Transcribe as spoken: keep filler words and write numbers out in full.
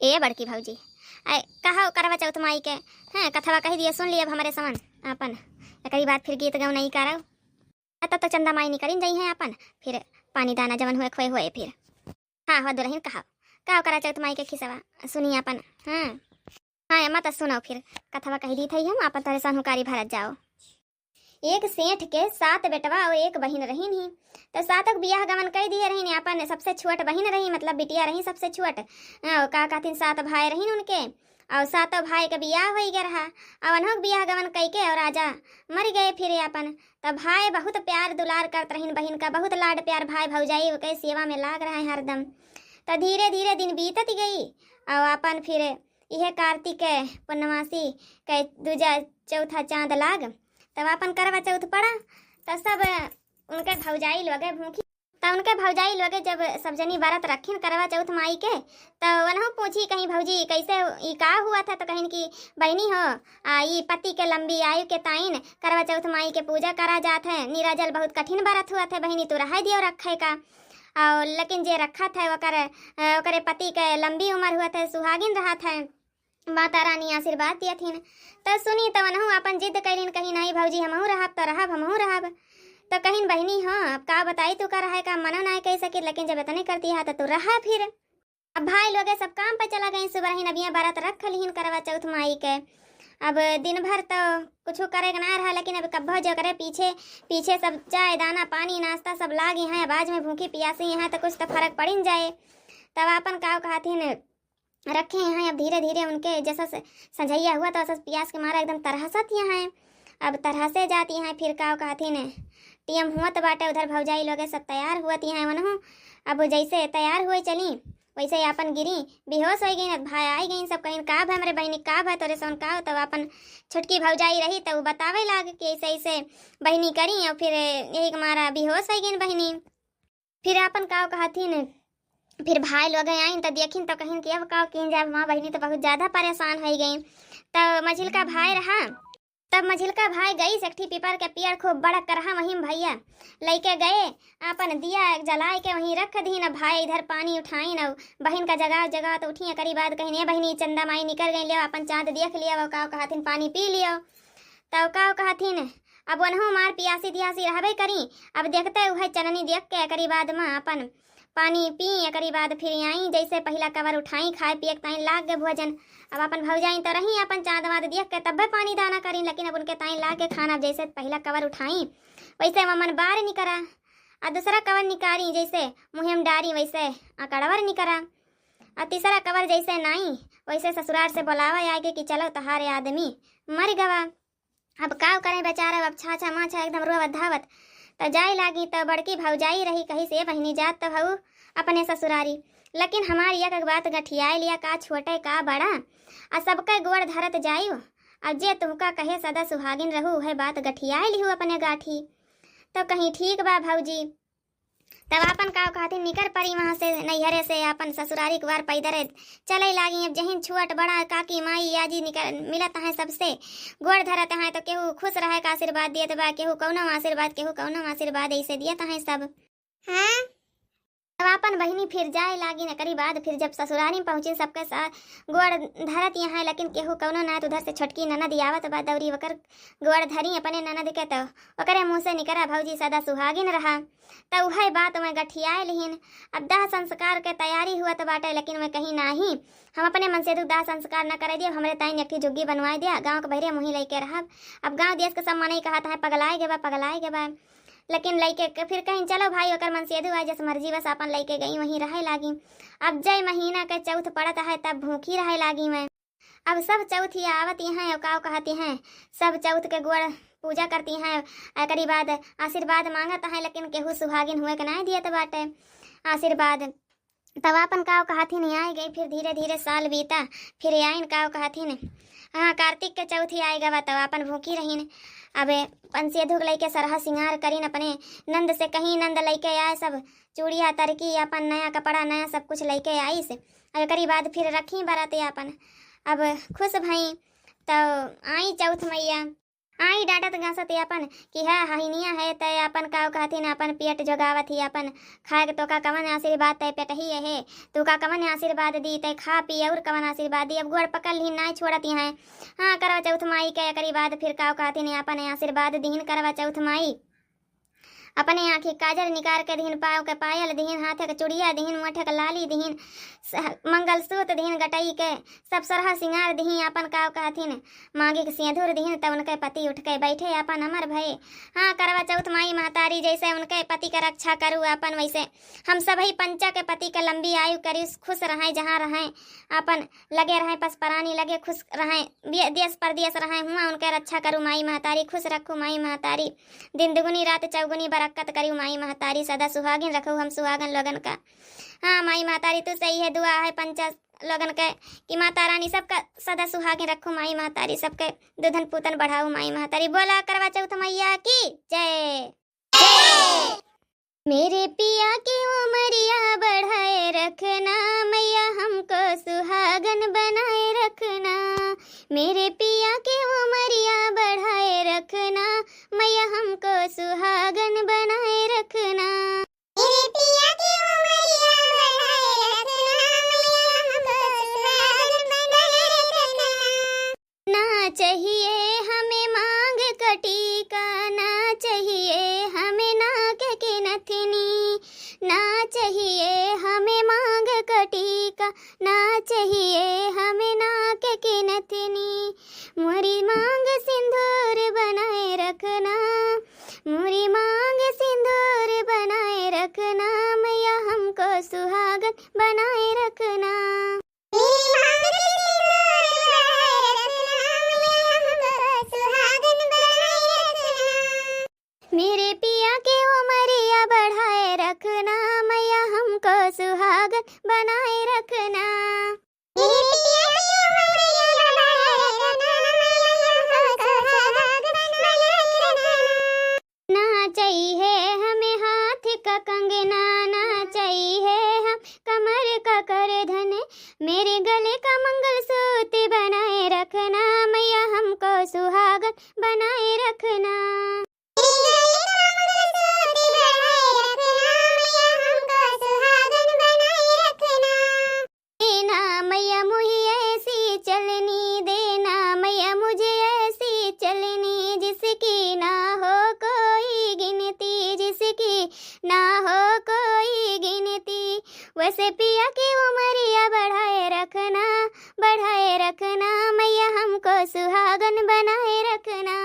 ए बड़की भौजी, आय, कहो करवा चौथ माई के, हैं, कथवा कहि दिए, सुन लिए अब हमरे समन आपन। एकरी बाद फिर गीत गौनई करब। आ, तब तक चंदा माई निकरिन जइहैं आपन, फिर पानी दाना जवन हुए खोए हुए फिर। हाँ, हो दुलहिन, कहो, कहो करवा चौथ माई के खिसवा, सुनी आपन। हाँ, हाँ, अम्मा, त सुनौ फिर, कथवा कहि दीत हई हम, आपन तोहरे सन्हुकारी भरत जाओ। एक सेठ के सात बेटवा और एक बहिन रहिन ही। त सातों के बियाह गमन कइ दिए रहिन। आपन सबसे छोट बहिन रही, मतलब बिटिया रही सबसे छोट। अ, का कहथिन, सात भाई रहिन उनके, और सातों भाई के बियाह होइ गए रहा। और उन्हों के बियाह गमन कइ के और राजा मर गए। फिर आपन त भाई बहुत प्यार दुलार करत रहिन बहिन का, बहुत लाड प्यार, भाई भौजाई के सेवा में लाग रहा है हरदम। त धीरे धीरे दिन बीतत गई और आपन फिर इहे कार्तिक के पूर्णमासी के दूजा चौथा चाँद लाग, तब आपन करवा चौथ पड़ा। तब सब उनके भौजाई लोगे भूखी, तब उनके भौजाई लोगे जब सब जनी व्रत रखिन करवा चौथ माई के, तब वनहु पूछी कहीं, "भौजी, कैसे ई का हुआ था?" तो कहिन कि, "बहिनी हो, आ, ई पति के लंबी आयु के ताइन करवा चौथ माई के पूजा करा जात है। निराजल बहुत कठिन व्रत हुआ था बहिनी, तू रह दियो रखे का।" और लेकिन जे रखत है ओकर, अ, ओकरे पति के लंबी उम्र हुआ था, सुहागिन रहत है। माता रानी आशीर्वाद दियथिन। त सुनी त वनहु आपन जिद कइलिन, कहीं, "नहीं भौजी, हमहू रहब त रहब, हमहू रहब।" त कहिन, "बहिनी हो, अब का बताई, तू का रहे का मनो नाय कह सकित, लेकिन जब इतने करती है त तू रहा फिर।" अब भाई लोगे सब काम पे चला गई, सुबह रहिन, अब यहाँ व्रत रख लिहिन करवा चौथ माई के। अब दिन भर तो कुछ करे के ना रहा, लेकिन अब कब्बो जो करे पीछे पीछे सब चाय दाना पानी नाश्ता सब लाग यहाँ, अब आज में भूखी पियासी यहाँ तो कुछ तो फर्क पड़िन जाए। तब आपन का कहथिन, रखे हैं। अब धीरे धीरे उनके जैसा से संझैया हुआ तो ऐसा पियास के मारा एकदम तरहसत यहाँ है। अब तरहसे जाती हैं, फिर का कहती ने टीएम हुआ तो बाटे, उधर भौजाई लोगे सब तैयार हुआ ती हैं वनहु। अब जैसे तैयार हुए चली वैसे ही आपन गिरी, बेहोश हो गई। अब भाई आई गई, सब कहीं, "का भा हमरे बहिनी, का भा तोरे सोन, का हो?" तब अपन छोटकी भौजाई रही तो वो बतावे लाग कि ऐसे ऐसे बहिनी करी और फिर यही के मारा बेहोश हो गई बहिनी। फिर आपन काव कहथिन, फिर भाई लोग आइन त देखिन त कहिन कि अब काव कीन जाब, माँ बहिनी त बहुत ज्यादा परेशान होइ गई। तब मझिलका भाई रहा, तब मझिलका भाई गई एक ठी पीपर के पेड़ खूब बड़ा करहा वहीं भैया लइके गए, आपन दिया जलाए के वहीं रख दीन। अब भाई इधर पानी उठाइन और बहिन का जगाव जगाव तो उठी, एकरी बाद कहिन, "ए बहिनी, चंदा माई निकर गई, लियो आपन चाँद देख लियो, काव कहथिन पानी पी लियो।" तब काव कहथिन, अब ओनहु मार पियासी तियासी रहबे करी। अब देखते उहे चननी देख के एकरी बाद मा अपन पानी पी, एकरी बाद फिर आई, जैसे पहिला कवर उठाई, खाए पिए के ताईं लाग गए भोजन। अब अपन भौजाई तो रही, अपन चाँद वाँद देख के तब्बे पानी दाना करी, लेकिन अब उनके ताईं लाग के खाना, अब जैसे पहिला कवर उठाई, वैसे ममन बार निकरा, आ दूसरा कवर निकारी, जैसे मुँहे में डारी, वैसे अकड़वर निकरा, आ तीसरा कवर जैसे नाई, वैसे ससुरार से बोलावा आगे कि चलो, तोहारे आदमी मर गवा। अब काव करें बेचारा, अब छाछा माछा एकदम रोवत धावत त जाए लागी। त बड़की भौजाई रही, कही से, "बहिनी, जात त हऊ अपने ससुरारी, लेकिन हमारी एक एक बात गठियाए लिया, का छोटे का बड़ा, आ सबके गोड़ धरत जायु, आ जे तुहका कहे सदा सुहागिन रहू, उहे बात गठियाए लिहू अपने गाठी।" तो कहीं, "ठीक बा भौजी।" तब आपन काव कहथिन, निकर परी वहाँ से, नैहरे से, आपन ससुरारी के वार पैदरे चले लागी। अब जहिन छोट बड़ा काकी माई आजी निकर मिलत हैं सबसे, गोड़ धरत हैं, तो केहू खुश रहे का आशीर्वाद दियत बा, केहू कौनो आशीर्वाद, केहू कौनो आशीर्वाद, ऐसे दियत हैं सब। हाँ, तब आपन बहिनी फिर जाए लागी। एकरी बाद फिर जब ससुरारी में पहुँचिन, सबके सा-, गोड़ धरत यहाँ, लेकिन केहू कौनो ना, तो उधर से छोटकी ननद आवत बा दौरी, ओकर गोड़ धरी अपने ननद के, तो ओकरे मुँह से निकरा, "भौजी सदा सुहागिन रहा।" त उहे बात में गठियाए लिहिन। अब दाह संस्कार के तैयारी हुआ तो बाटे, लेकिन मैं कहीं नाही, "हम अपने मनसेधु दाह संस्कार न करे दिए, हमरे ताईं एक ठे जुग्गी बनवाए दिया, गाँव के बहरे मुँही लइके रहब।" अब गाँव देश के सब मनई कहत है, "पगलाए गे बा, पगलाए गे बा।" लेकिन लइके के फिर कहीं, "चलो भाई, ओकर मनसेधु आए, जस मर्जी, बस आपन लइके गई, वहीं रहे लागी।" अब जय महीना के चौथ पड़त है, तब भूखी रहे लागी मैं। अब सब चौथ ही आवत यहाँ, और काव कहती हैं, सब चौथ के गोड़ पूजा करती हैं, एकरी बाद आशीर्वाद मांगत हैं, लेकिन केहू सुहागिन हुए के नाय दियत बाटे आशीर्वाद। तब आपन काव कहती नहीं आए गई, फिर धीरे धीरे साल बीता, फिर आइन काव कहती ने, हाँ, कार्तिक के चौथ ही आए गवा, तब आपन भूखी रहीन। अब पंसेधु के लइके सरहा सिंगार करीन, अपने नंद से कहीं, नंद लइके आए सब चूड़िया, तरकी, अपन नया कपड़ा, नया सब कुछ लइके आइस। अब एकरी बाद फिर रखी बरात आपन। अब खुश भई, तो आई चौथ मैया। आई डांटत गांसत आपन कि है हहिनिया है, तै आपन काव कहथिन, आपन पेट जोगावत ही, आपन खाए के तोका कवन आशीर्वाद, तै पेटही है, तोका कवन आशीर्वाद दी, तै खा पी और कवन आशीर्वाद दी, अब गोड़ पकड़ लिहिन, नाई छोड़त ही हैं। हाँ, करवा चौथ माई के एकरी बाद फिर काव कहथिन, आपन आशीर्वाद दिहिन करवा चौथ माई। अपने आँखी काजर निकार के दिहिन, पाँव के पायल दिहिन, हाथे के चुड़िया दिहिन, मोठे के लाली दिहिन, स-, मंगलसूत्र दिहिन, गटई के सब सरहा सिंगार दिहिन, आपन काव कहथिन, मांगे के सिंदूर दिहिन, तब उनके पति उठ के बैठे, आपन अमर भये। हाँ, करवा चौथ माई महतारी जैसे उनके पति के रक्षा करू, आपन वैसे हम सबही पंचा के पति के लंबी आयु करी, खुश रहें, जहाँ रहें, आपन लगे रहें, पस परानी लगे खुश रहें, बे-, देश परदेश रहें, हुआ उनके रक्षा करू माई महतारी, खुश रखू माई महतारी। दिन दुगुनी रात चौगुनी बरकत करिउ माई महतारी, सदा सुहागिन रखो हम सुहागन लोगन का। हाँ माई महतारी, तू सही है, दुआ है पंचा लोगन के कि माता रानी सबका सदा सुहागिन रखो माई महतारी, सबके दुधन पूतन बढ़ाओ माई महतारी। बोला करवा चौथ मैया की जय। मेरे पिया की उमरिया बढ़ाए रखना, मैया हमको सुहागन बनाए रखना। मेरे पिया की उमरिया बढ़ाए रखना, मैया हमको सुहागन बनाए रखना। मेरे पिया की उमरिया बढ़ाए रखना, मैया हमको सुहागन बनाए रखना। ना चाहिए हमें मांग कटीका, ना चाहिए हमें नाक के नथनी, ना चाहिए हमें मांग कटीका, ना चाहिए हमें नाक के नथनी। मोरी मांग सिंदूर बनाए रखना, मोरी मांग सिंदूर बनाए रखना, मैया हमको सुहागन बनाए रखना। मेरे पिया के उमरिया बढ़ाए रखना, मैया हमको सुहागन बनाए रखना। ना चाहिए हमें हाथ का कंगना, ना चाहिए हम कमर का करधन, मेरे गले का मंगलसूत्र बनाए रखना, मैया हमको सुहागन बनाए रखना। मेरे गले का मंगलसूत्र बनाए रखना, मैया हमको सुहागन बनाए रखना। देना मैया मुझे ऐसी चलनी, देना मैया मुझे ऐसी चलनी, जिसकी ना हो कोई गिनती, जिसकी ना हो कोई गिनती। वैसे पिया की उमरिया बढ़ाए रखना, बढ़ाए रखना, मैया हमको सुहागन बनाए रखना।